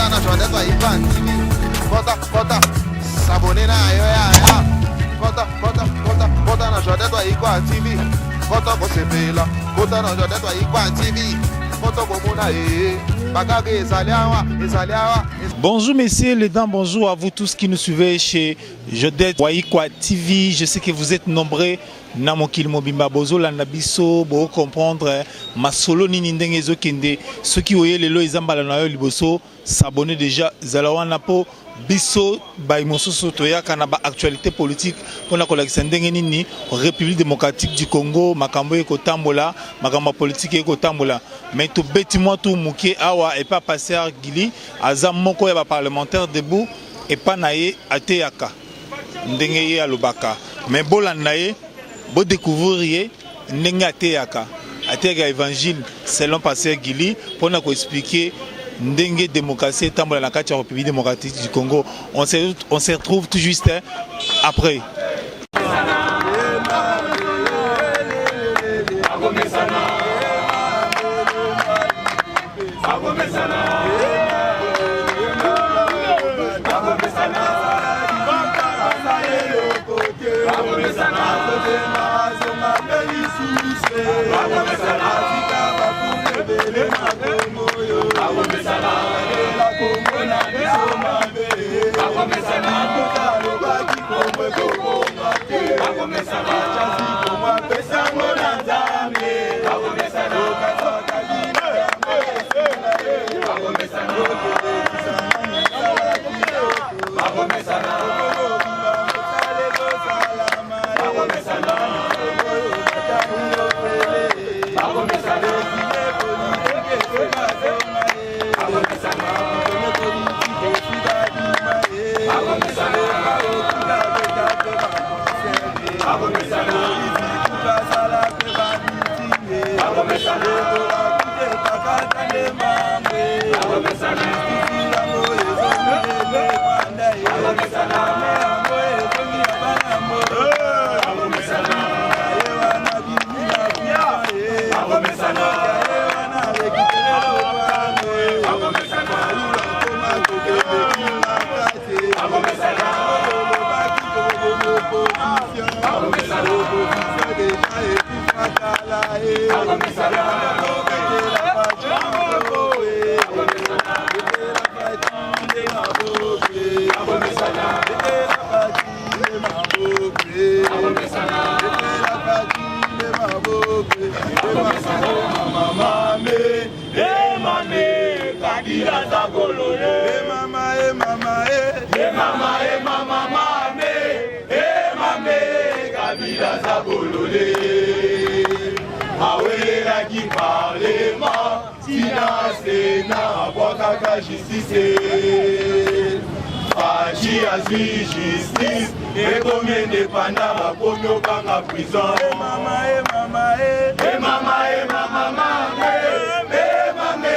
Kota na Jodette Waikwa TV. Kota, kota, s'abonner na yo ya ya. Kota, kota, kota, kota na Jodette Waikwa TV. Kota kosepela, kota na Jodette Waikwa TV. Kota komona eh. Bakaka ezali awa, ezali awa. Bonjour messieurs les dames, bonjour à vous tous qui nous suivez chez Jodette Waikwa TV. Je sais que vous êtes nombreux na mokili mobimba bozolanda biso bo comprendre masolo nini ndenge ezokende. Soki oye lelo eza mbala na yo liboso, s'abonner déjà, zala wana po biso bayi mosusu toyaka na ba actualité politique mpona kolakisa ndenge nini République démocratique du Congo makambo ekotambola, makambo ya politique ekotambola. Mais tobeti mwa tu moke awa epa Pasteur Gili, aza moko ya ba parlementaire debout, epa na ye ateyaka ndenge ye alobaka. Mais bolanda ye, bodécouvrir ye ndenge ateyaka, ateyaka évangile selon Pasteur Gili mpona koexpliquer ndenge démocratie etambola na kati ya République démocratique du Congo. On se retrouve tout juste après. Awelelaki parlement tina Sénat, abwakaka justice. Fatshi azwi justice, ekomi indépendant, bakomi okanga prison. E mama, e mama, e mama mame, e mame,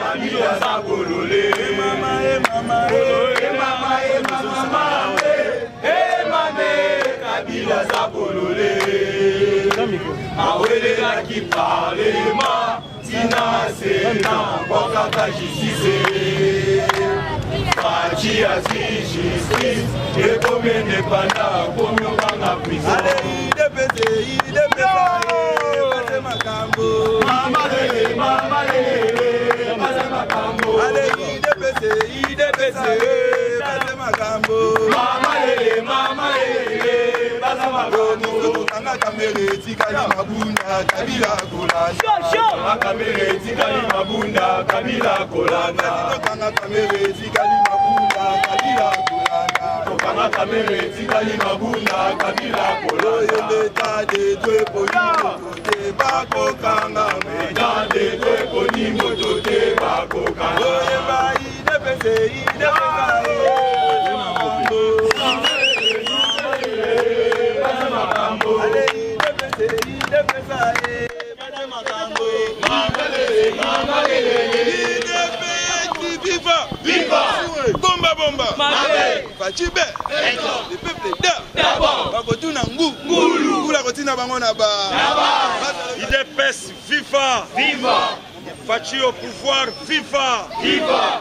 Kabila aza bolole. E mama, e mama, e mama mame, e mame, Kabila aza bolole. Awelelaki parlement tina Sénat, abwakaka justice. Fatshi azwi justice, ekomi indépendant, akomi okanga prison. Mama lele, mama lele, baza makambo. Mama lele, mama lele, baza makambo. Kamerhe etikali mabunda, Kabila kolanda. Kamerhe etikali mabunda, Kabila kolanda. Tokanga Kamerhe etikali mabunda, Kabila kolanda. Tokanga Kamerhe etikali mabunda, Kabila kolanda. État de droit eponi moto te, bakokanga. État de droit eponi moto te, bakokanga. Oyeba UDPS, UDPS. Baza makambo. Ale UDPS, UDPS, baza makambo. Mama lele. UDPS viva! Viva! Bomba bomba! Mabe! Fatshi be! Le peuple d'abord! Bakotuna ngu! Ngulu! Ngulu akotina bango na ba! UDPS viva! Viva! Fatshi au pouvoir, viva! Viva!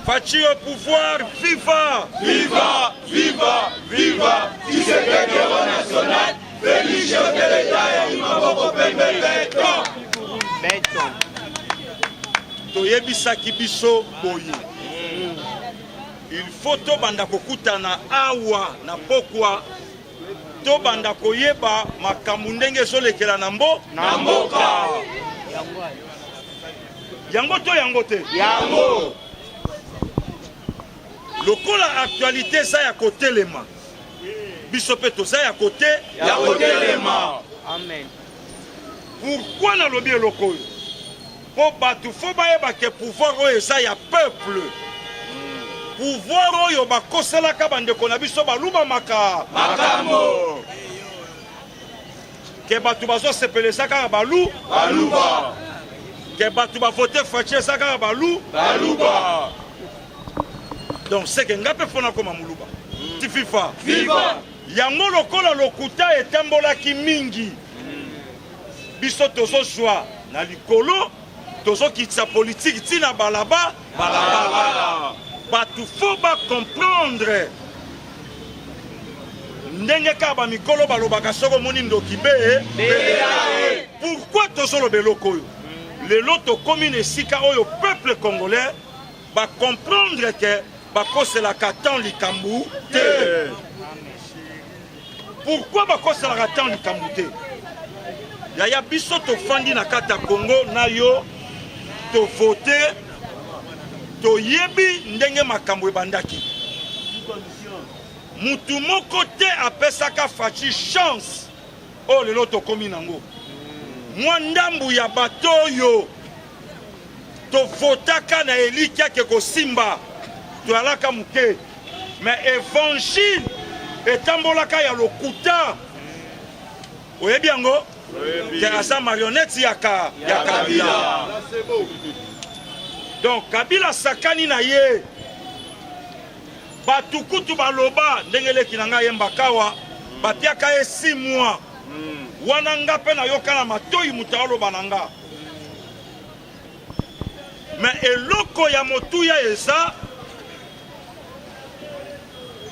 Fatshi au pouvoir, viva! Viva, viva, viva Tshisekedi héros national, Félix chef de l'État et maboko pembe beton. Beton. Toyebisaki biso boye. Il faut tobanda kokutana awa na pokwa tobanda koyeba makambo ndenge ezolekela na mbo na mboka. Yango to yango te? Yango. Lokola actualité eza ya kotelema, biso mpe toza ya kote ya kotelema. Amen. Pourquoi nalobi eloko oyo? Mpo bato fo bayeba ke pouvoir oyo eza ya peuple. Pouvoir oyo bakoselaka bandeko na biso baluba maka makambo ke bato bazosepela eza kaka balu baluba ke bato bavote Fatshi eza kaka balu baluba. Donc seke nga mpe fo nakoma moluba ti fifa Viva! Yango lokola lokuta etambolaki mingi, biso tozozwa na likolo, tozokitisa politiki ti na balaba balabala. Bato fo ba comprendre ndenge kaka bamikolo balobaka soki omoni ndoki be pourquoi tozoloba eloko oyo lelo tokomi na esika oyo peuple congolais ba comprendre que bakoselaka temps likambo te. Pourquoi bakoselaka temps likambo te? Yaya, biso tofandi na kati ya Congo na yo, tovote, toyebi ndenge makambo ebandaki. Mutu moko te apesaka Fatshi chance oyo lelo tokomi nango. Mwa ndambu ya bato oyo Tovotaka na elikya ke kosimba, toyalaka moke, mais evangile etambolaka ya lokuta. Oyebi yango? Ke aza marionnette ya, ka, ya Kabila. Donc Kabila asakani na ye. Bato kutu baloba ndenge leki na ngai ayemba kawa, batiaka ye 6 mois. Wana nga mpe nayoka na matoi moto aloba na nga. Mais eloko ya motuya eza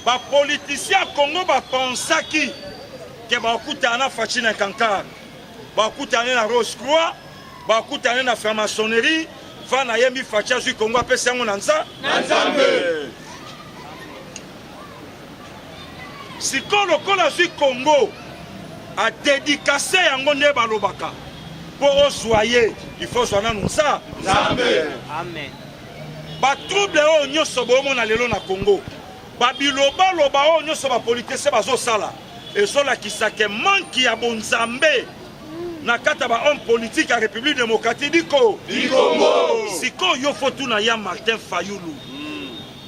ba politiciens ya Congo ba pensaki ke bakutana na Fatshi na Kankar, bakutana na Rose Croix, bakutana na franc-maçonnerie, va na yembi Fatshi azwi Congo apesi yango na nza na Nzambe. Sikoyo lokola azwi Congo a dedicace yango nde balobaka po ozwa ye il faut ozwa nanu nza Nzambe. Amen. Ba trouble oyo nyonso boomona lelo na Congo, ba bilobaloba oyo nyonso ba politiciens bazosala ezolakisa ke manque ya bonzambe na kati ya ba homme politique ya République démocratique du Congo. Sikoyo yo faut tuna ya Martin Fayulu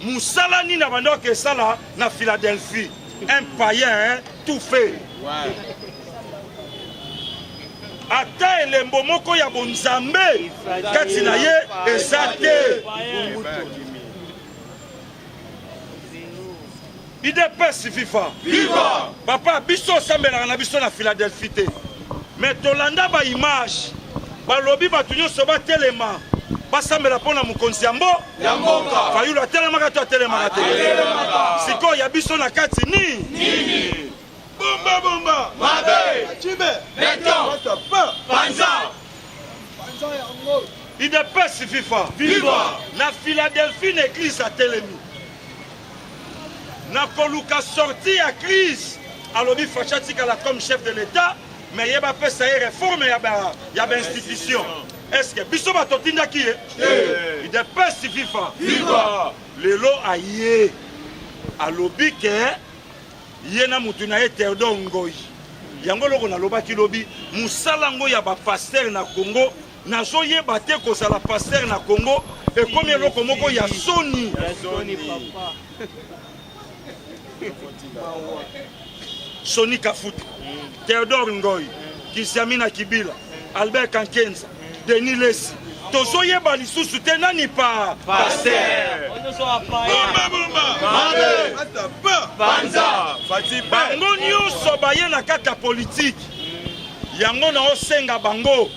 Musala nini abandaki kesala na Philadelphie? Un païen hein, tout fait. Ouais. Ata elembo moko ya bonzambe kati na ye eza te. Udps viva. Viva. Papa biso osambelaka na biso na Philadelphie te. Mais tolanda ba image balobi bato nyonso batelema basambela mpo na mokonzi ya mbo ya mboka. Fayulu atelemaka to atelemaka te? Sikoyo ya biso na kati ni nini? Bomba bomba mabe Chibe beton panza Udps viva. Viva. Na Philadelphie na église atelemi na koluka sortie ya crise alobi Fatshi atikala comme chef de l'État mais ye bapesa ye réforme ya ba ya ba institution. Est-ce que biso bato totindaki ye? Udps viva. Viva. Lelo aye alobi ke ye na mutu na ye Theodore Ngoyi. Yango eloko nalobaki lobi, mosala yango ya ba pasteur na Congo nazoyeba te. Kozala pasteur na Congo ekomi eloko moko ya soni. Soni papa. Soni Kafuta, Theodore Ngoyi, Kisiamina Kibila, Albert Kankenza, Denis Lessi, tozoyeba lisusu te nani pa pasteur. Bomba bomba Mabe panza bango nyonso baye na kati ya politike yango naosenga bango.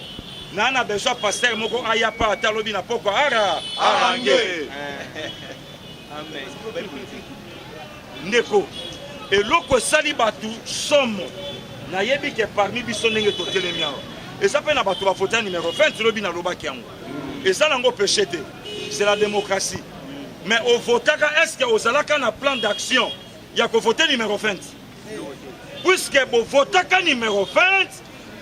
Naa na besoin pasteur moko aya pa ata lobi na pokwa ara Arange. Ndeko, eloko esali bato somo, nayebi ke parmi biso ndenge totelemi awa eza mpe na bato bavota numero 20 lobi nalobaki yango. Eza nango péché te, c'est la démocratie. Mais ovotaka, est-ce que ozalaka na plan d'action ya kovote numero 20? Puisque bovotaka numero 20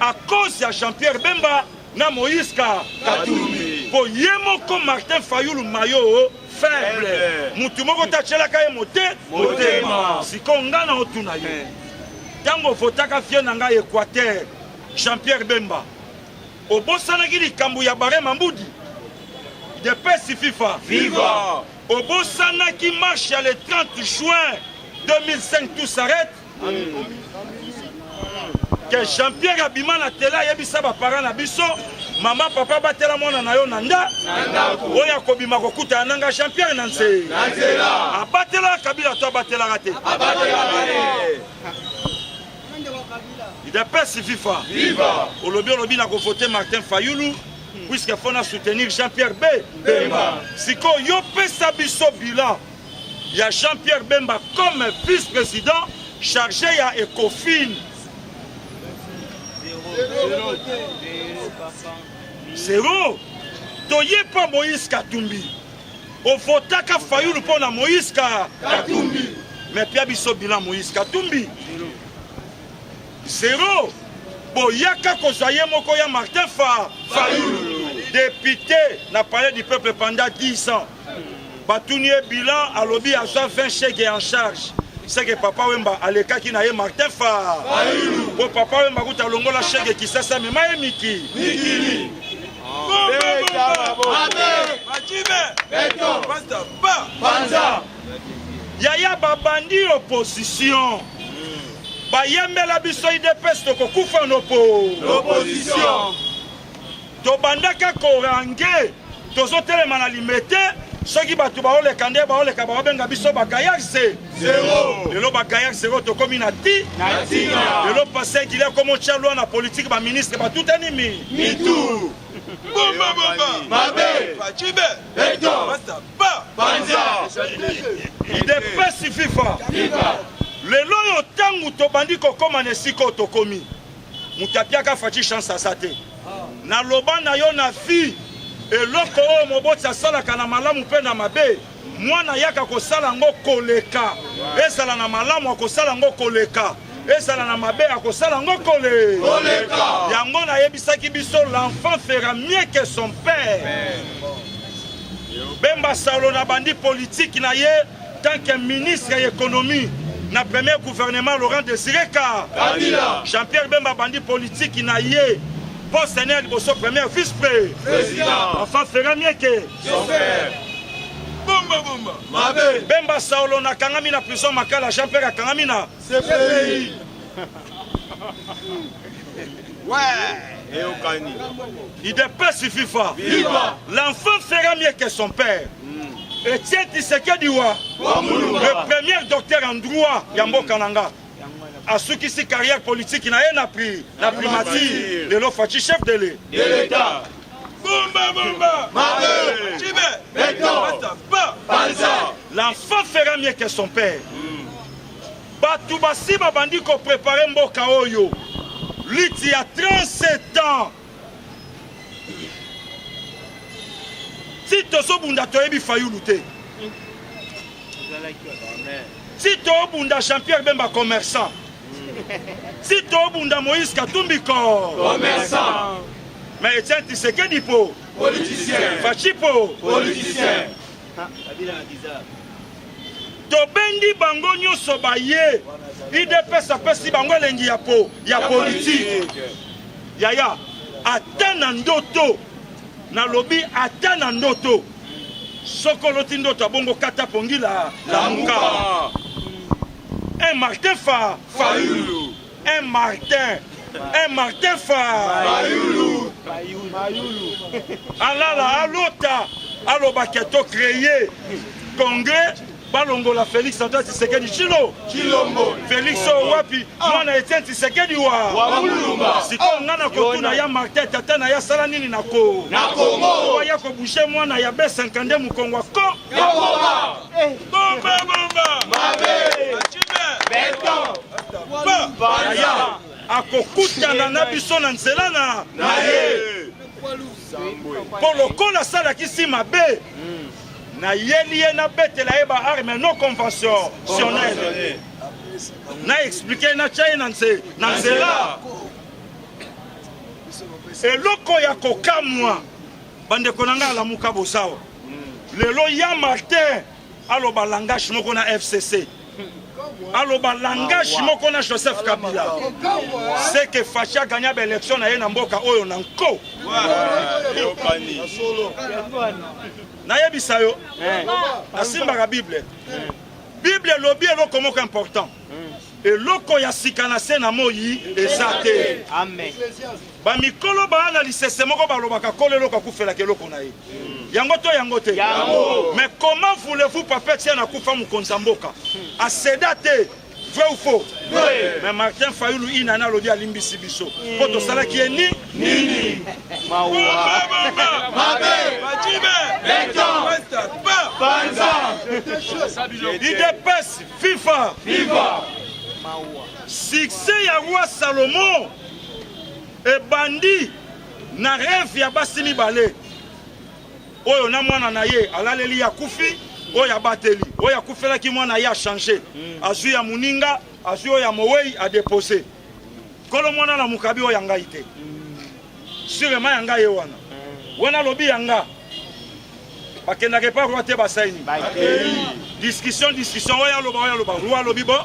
à cause ya Jean-Pierre Bemba na Moïse Katumbi. Po ye moko Martin Fayulu mayo faible. Mutu moko tachelaka ye mote motema. Sikoyo nga na otuna ye. Tango votaka vieux na ngai Équateur Jean-Pierre Bemba, obosanaki likambo ya Bare Mambudi de Pesi FIFA. Viva. Obosanaki marche ya le 30 juin 2005 tout s'arrête. Que Jean-Pierre abima na tele ayebisa ba parents na biso, mama papa batela mwana na yo na nda oyo akobima kokutana na nga Jean-Pierre na nse. Abatelaka Kabila to abatelaka te? Udps viva. Olobi olobi na kovote Martin Fayulu puisque faut na soutenir Jean-Pierre B Bemba. Sikoyo yo pesa biso bilan ya Jean-Pierre Bemba comme vice-président chargé ya Ecofin. Zéro. Toye pa Moïse Katumbi. Ovotaka Fayulu mpo na Moïse Katumbi. Mais pia biso bilan Moïse Katumbi. Zéro. Boyaka kozwa ye moko ya Martin Fa Fayulu. Député na palais du peuple pendant 10 ans. Batuni ye bilan alobi azwa 20 chèques en charge. C'est que Papa Wemba alekaki na ye Martin Fa Fayulu. Po Papa Wemba kuta longola chèque Kisasa mema ye miki. Mikili. Yaya babandi opposition. Bayembela biso UDPS tokokufa nopo. L'opposition. Tobandaka korange tozotelema na limete soki bato baoleka nde baoleka baobenga biso bagayar se zero. Lelo bagayar zero tokomi na ti na tina. Lelo pasteur Gili akomi otya loi na politique ba ministre batutani mi mitu. Bomba bomba. Mabe. Fachibe. Beton. Basta ba. Panza. Idepesi FIFA. Lelo oyo ntango tobandi kokóma na esika oyo tokomi, moto apiaka Fatshi chance aza te. Naloba na yo na vie, eloko oyo moboti asalaka na malamu mpe na mabe, mwana ayaka kosala yango koleka. Ezala na malamu akosala yango koleka, ezala na mabe akosala yango koleka. Yango nayebisaki biso, l'enfant fera mieux que son père. Bemba Saulo na bandi politique na ye tant que ministre ya économie na premier gouvernement Laurent Désiré Kabila. Jean-Pierre Bemba bandi politique na ye poste ne ya liboso premier vice-président. Enfin fera mieux que son père. Bomba bomba. Mabe. Bemba Saulo na kangami na prison Makala, Jean-Pierre akangami na CPI. Ouais. Eyokani. UDPS FIFA. Viva. L'enfant fera mieux que son père. Etienne Tshisekedi wa le premier docteur en droit ya mboka na nga asukisi carrière politique na ye na pri na primature lelo Fatshi chef de l'État. Bomba bomba. Mabe. Chibe. Beton. Basta ba. Panza. L'enfant fera mieux que son père. Batu basi babandi ko préparer mboka oyo. Lutte ya 37 ans. Si tozobunda toyebi Fayulu te. Si tobunda Jean-Pierre Bemba commerçant. Si tobunda Moïse Katumbi commerçant. Mais Etienne Tshisekedi po politicien. Fatshi po politicien. Tobendi bango nyonso baye. UDPS apesi bango elengi ya po ya politique. Yaya, ata na ndoto nalobi, ata na ndoto soki oloti ndoto ya bongo kata pongi la lamuka. Un Martin fa Fayulu. Un Martin, un Martin fa Fayulu. Alala alota alobaki to créer congrès. Balongola Felix Antoine Tshisekedi Tshilo Tshilombo. Felix oyo wapi? Mwana Etienne Tshisekedi wa Wa Mulumba. Sikoyo nga na kotuna ya Martin tata na ye asala nini na ko Na Congo. Po aya ko bouger mwana ya B52 Mukongo ko Ya Goma. Bomba bomba. Mabe. Beton. Aya akokutana na biso na nzela na Na ye. Po lokola asalaki si mabe nayeli ye nabetela ye ba armes non conventionnelles na expliquer ye natya ye na nze na nzela eloko ya kokamwa bandeko na ngai alamuka bozawa lelo ya Martin aloba langage moko na FCC aloba langage moko na Joseph Kabila c'est que Fatshi a gagné ba élection na ye na mboka oyo na nko nayebisa yo nasimbaka Bible Bible elobi eloko moko important eloko ya sika na se na moi eza te Amen. Ba mikolo baa na lisese moko balobaka kolo eloko akufelaka eloko na ye. Yango to yango te? Yango. Mais comment voulez-vous papa Etienne akufa mokonzi ya mboka? A ceda te. Vrai ou faux? Vrai. Mais Martin Fayulu inana alobi alimbisi biso. Po tosalaki ye ni nini? Mawa. Mabe. Beton. Panza. UDPS viva. Viva. Mawa. Succès ya roi Salomon ebandi na rêve ya basi mibale oyo na mwana na ye alaleli ye akufi oyo abateli oyo akufelaki mwana ye achange azwi ya moninga azwi oyo ya mowei adepose nkolo mwana na mokabi oyo ya ngai te surema ya ngai ye wana wana alobi ya nga bakendaka epa roi te basali nini discussion discussion oyo aloba oyo aloba roi alobi bo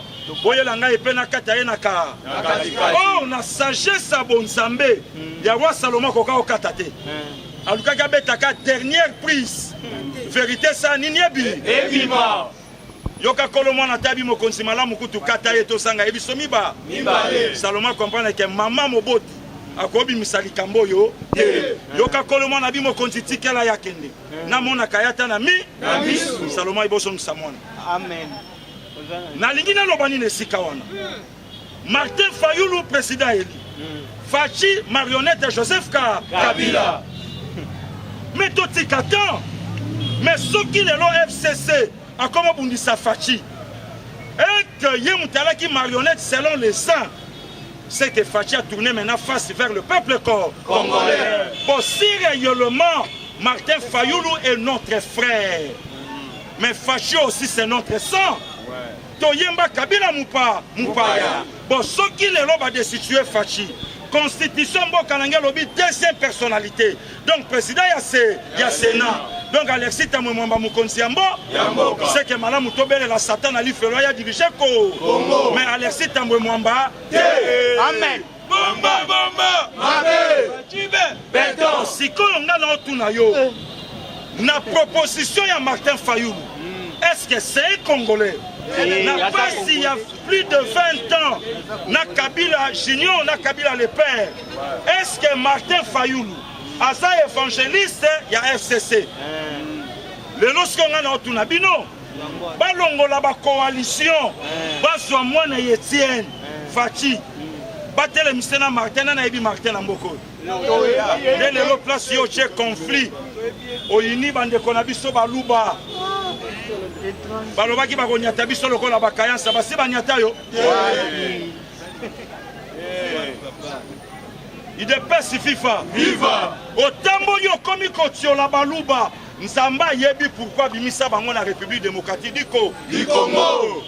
boyela ngai epe na kati aye na ka or na sagesse ya bonzambe ya roi salomo akoka kokata te alukaki abetaka dernière prise verite sa nini ebi Ebima. Yoka kolo mwana tabi mokonzi malamu kutu kata ye tosanga ye biso miba mibale. Salomon comprendre que mama moboti akobimisa likambo oyo te. Yoka kolo mwana bi mokonzi tikela ya kende namonaka ye ata na mi na misu. Salomon ibosongisa mwana. Amen. Nalingi naloba nini esika wana? Martin Fayulu président élu. Fatshi marionnette Joseph Ka Kabila. Mais totika temps. Mais soki lelo FCC akoma bundisa Fatshi et que ye moto alaki marionnette selon les saints, c'est que Fatshi a tourné maintenant face vers le peuple congolais. Bon, si réellement Martin Fayulu est notre frère, mais Fatshi aussi c'est notre sang. Toyemba Kabila mupa mupaya. Bon, soki lelo ba destituer Fatshi, constitution mboka na ngai elobi deuxième personnalité. Donc président ya se ya Sénat. Donc Alexis Thambwe Mwamba mokonzi ya mbo ya mboka. C'est que malamu tobelela Satan na lifelo ya diriger ko. Congo. Mais Alexis Thambwe Mwamba te. Amen. Bomba bomba. Mabe. Beton. Sikoyo nga na otuna yo. Na proposition ya Martin Fayulu, est-ce que c'est un Congolais? Na pasi ya plus de 20 ans na Kabila Junior na Kabila le père, est-ce que Martin Fayulu aza évangéliste ya FCC? Lelo sikoyo nga na otuna bino, balongola ba coalition bazwa mwana Etienne Fatshi batelemisa na Martin, nani ayebi Martin na mboka oyo? Nde lelo place yo otie conflit oyini bandeko na biso baluba balobaki bakonyata biso lokola bakayansa basi banyata yo idepesi fifa Viva. Otamboli okomi kotiola baluba Nzambe ayebi pourquoi abimisa bango na République démocratique du Congo. Du Congo.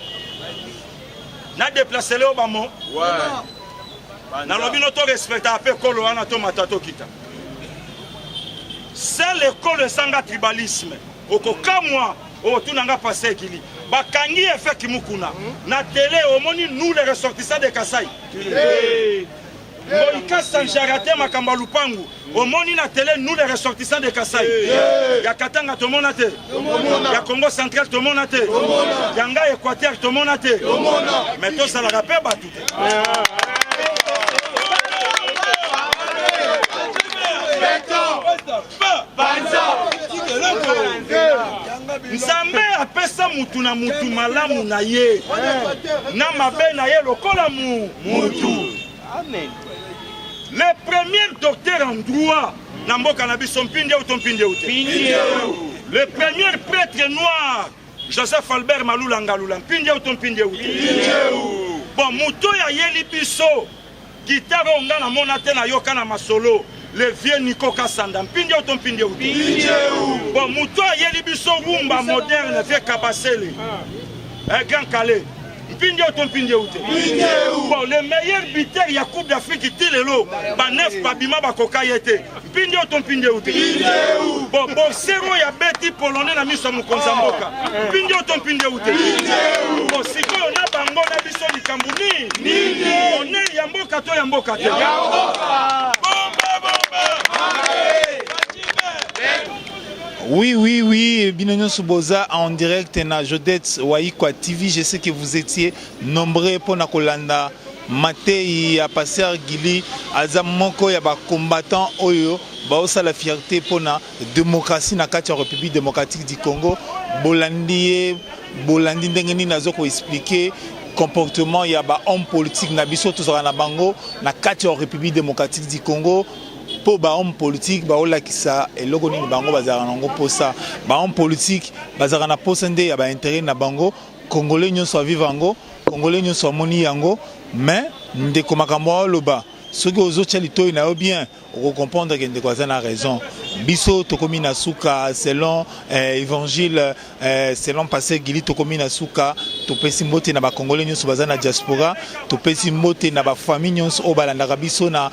Na déplacer leo bamo. Ouais. Nalobi no to respecta pe kolo wana to mata to kita. Seul ekolo ezanga tribalisme. Okokamwa otuna nga pasteur Gili. Bakangi effet Mukuna na télé omoni nous les ressortissants de Kasaï. Hey. Ngoyi Kasanji a rate makambo ya lupangu omoni na tele nous les ressortissants de Kasai ya Katanga tomona te ya Congo central tomona te ya ngai Équateur tomona te mais tozalaka mpe bato te. Nzambe apesa mutu na mutu malamu na ye na mabe na ye lokola mu mutu. Amen. Le premier docteur en droit na mboka na biso Mpindieu to Mpindieu te? Le premier prêtre noir Joseph Albert Malula Ngalula Mpindieu to Mpindieu te? Bon, moto oyo ayeli biso guitare oyo nga namona te, nayoka na masolo, le vieux Nico Kasanda Mpindieu to Mpindieu te? Bon, moto oyo ayeli biso rumba moderne, vieux Kabasele, Grand Calais Mpindieu to Mpindieu te? Bon, le meilleur buteur ya Coupe d'Afrique ti lelo, banef babima bakoka ye te, Mpindieu to Mpindieu te? Bon, boxer oyo abeti polonais na miso ya mokonzi ya mboka, Mpindieu to Mpindieu te? Bon, sikoyo na bango na biso likambo nini? Honneur ya mboka to ya mboka te? Bomba, bomba. Oui, bino nyonso boza en direct na Jodette Waikwa TV. Je sais que vous étiez nombreux pour na kolanda matei ya Pasteur Gili, aza moko ya ba combattant oyo baosala fierté pour na démocratie na kati ya République démocratique du Congo. Bolandi ye, bolandi ndenge nini azo ko expliquer comportement ya ba homme politique na biso tozala na bango na kati ya République démocratique du Congo. Mpo ba homme politique baolakisa eloko nini bango bazalaka nango mposa. Ba homme politique bazalaka na posa nde ya ba intérêt na bango. Congolais nyonso avivre yango, Congolais nyonso amoni yango. Mais ndeko, makambo aoloba, soki ozotia litoi na yo bien, okocomprendre ke ndeko aza na raison. Biso tokomi na suka selon évangile, selon pasteur Gili. Tokomi na suka. Topesi mbote na bacongolais nyonso baza na diaspora, topesi mbote na bafamille nyonso oyo balandaka biso na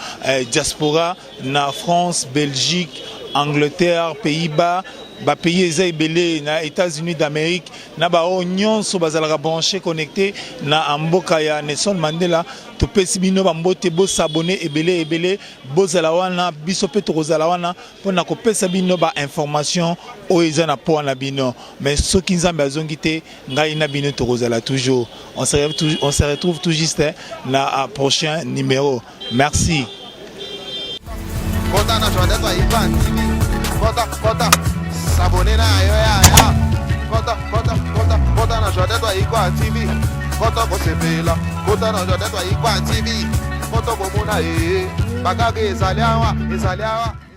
diaspora, na France, Belgique, Angleterre, Pays-Bas, bapays eza ebele, na États-Unis d'Amérique, na baoyo nyonso bazalaka branché, connecté na mboka ya Nelson Mandela. Topesi bino bambote. Bos'abonner ebele ebele, bozala wana. Biso mpe tokozala wana mpona kopesa bino bainformation oyo eza na poa na bino. Mais soki Nzambe azongi te, ngai na bino tokozala toujours. On se retrouve tout juste na prochain numéro. Merci. Kota na Jodette Waikwa TV. Kota, kota, s'abonner na yo ya ya. Kota, kota, kota, kota na Jodette Waikwa TV. Kota kosepela, kota na Jodette Waikwa TV. Kota komona ye, bakaka ezali awa, ezali awa.